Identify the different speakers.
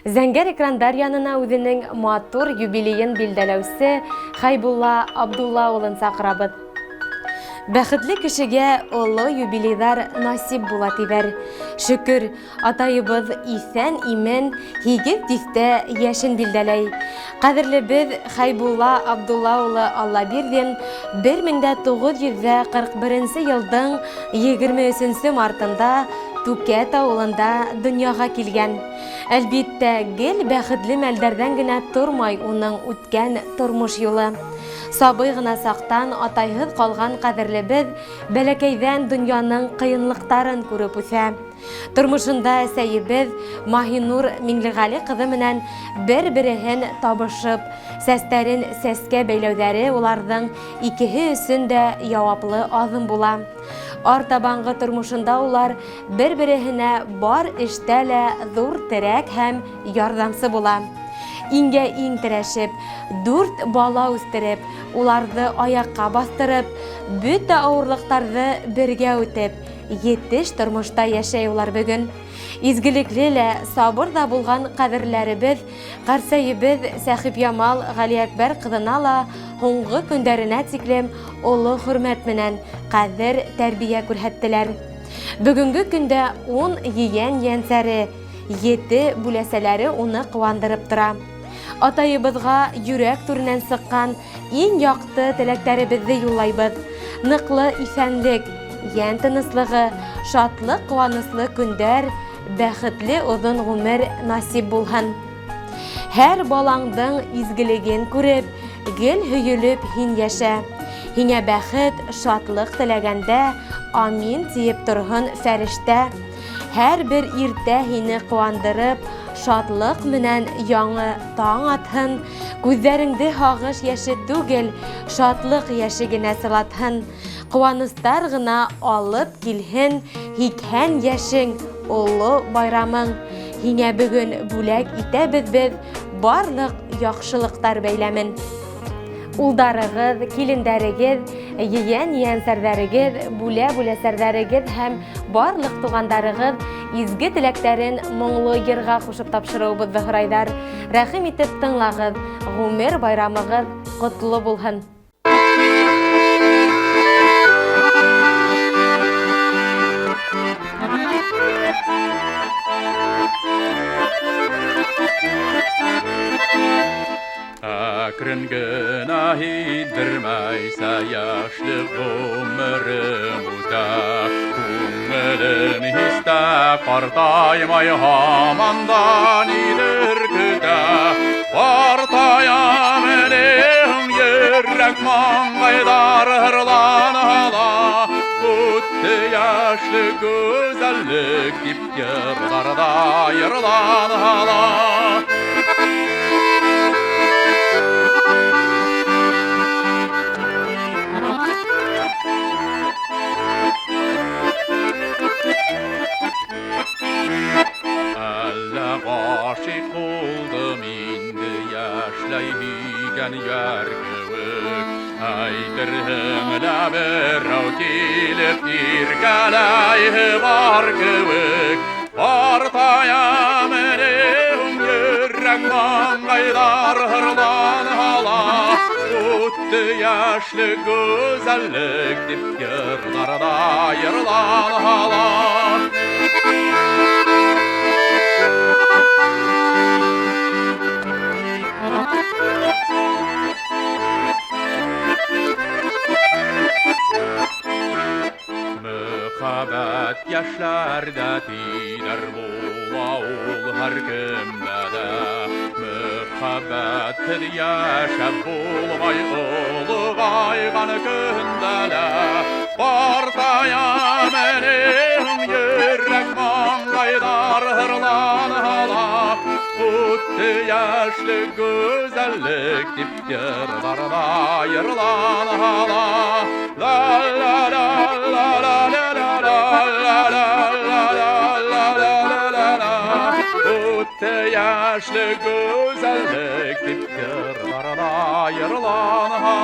Speaker 1: Зәңгәр экрандар янына үҙенең матур юбилейын билдәләүсе Хәйбулла Абдулла улын саҡырабыҙ. Бәхетле кешегә оло юбилейҙар насип була тиҙәр. Шөкөр, атайыбыҙ иҫән-имен һигеҙ тиҫтә йәшен билдәләй. Ҡәҙерлебеҙ Хәйбулла Абдулла улы Аллабирҙин 1941 йылдың 23 мартында Түкәт ауылында донъяға килгән. Әлбиттә, гел бәхетле мәлдәрҙән генә тормай уның үткән тормош юлы. Сабый ғына саҡтан атайһыҙ ҡалған ҡәҙерлебеҙ бәләкәйҙән донъяның ҡыйынлыҡтарын күреп үҫә. Тормошонда әсәйебеҙ Маһинур Миңлеғәле ҡыҙы менән бер-береһен табышып, сәстәрен сәскә бәйләүҙәре уларҙың икеһе өсөн дә яуаплы аҙым була. Артабанғы тормошонда улар бер-береһенә бар эштә лә ҙур терәк һәм ярҙамсы була. Иңгә иң терәшеп, дүрт бала үҫтереп, уларҙы аяҡҡа баҫтырып, бөтә ауырлыҡтарҙы бергә үтеп, етеш тормошта йәшәй улар бөгөн. Изгелекле лә, сабыр ҙа булған ҡәҙерләребеҙ, ҡәрсәйебеҙ Сәхипъямал Ғәлиәкбәр ҡыҙына ла һуңғы көндәренә тиклем оло хөрмәт менән ҡәҙер тәрбиә күрһәттеләр. Бөгөнгө көндә ун ейән ейәнсәре, ете бүләсәләре уны ҡыуандырып тора. Атайыбыҙға йөрәк түренән сыҡҡан иң яҡты теләктәребеҙҙе юллайбыҙ. Ныҡлы иҫәнлек, йән тыныслығы, шатлыҡ-ҡыуаныслы көндәр, бәхетле оҙон ғүмер насип булһын. Һәр балаңдың изгелеген күреп, гел һөйөлөп һин йәшә. Һиңә бәхет, шатлыҡ теләгәндә, амин тиеп торһон фәрештә. Һәр бер иртә һине ҡыуандырып, шатлыҡ менән яңы таң атһын. Күҙҙәреңде һағыш йәше түгел, шатлыҡ йәше генә сылатһын. Ҡыуаныстар ғына алып килһен һикһән йәшең, оло байрамың. Һиңә бөгөн бүләк итәбеҙ беҙ барлыҡ яҡшылыҡтар бәйләмен. Улдарығыҙ, килендәрегеҙ, ейән-ейәнсәрҙәрегеҙ, бүлә-бүләсәрҙәрегеҙ һәм барлыҡ туғандарығыҙ изге теләктәрен моңло йырға ҡушып тапшырыуыбыҙҙы һорайҙар. Рәхим итеп тыңлағыҙ, ғүмер байрамығыҙ ҡотло булһын!
Speaker 2: Әкрен генә һиҙҙермәйсә йәшлек ғүмерем үтә. Күңелем һис тә ҡартаймай, һаман да ниҙер көтә. Ҡартаям әле, йөрәк маңғайҙар һырлана ла. Үтте йәшлек гүзәллек дип йырҙарҙа йырлана ла. Әллә ғашиҡ булдым инде йәшләй һөйгән йәр кеүек. Әйтерһең лә берәү килеп иркәләйһе бар кеүек. Ҡартаям әле, йөрәк маңғайҙар һырлана ла. Үтте йәшлек гүзәллек дип йырҙарҙа йырлана ла. Мөхәббәт йәшләрҙә тиҙәр була ул һәр кемдә лә. Мөхәббәтһеҙ йәшәп булмай олоғайған көндә лә. Ҡартаям әле, йөрәк маңғайҙар һырлана ла. Үтте йәшлек гүзәллек дип йырҙарҙа йырлана ла. Ла ла ла ла ла ла ла ла ла ла ла ла ла ла ла ла. Үтте йәшлек гүзәллек дип йырҙарҙа йырлана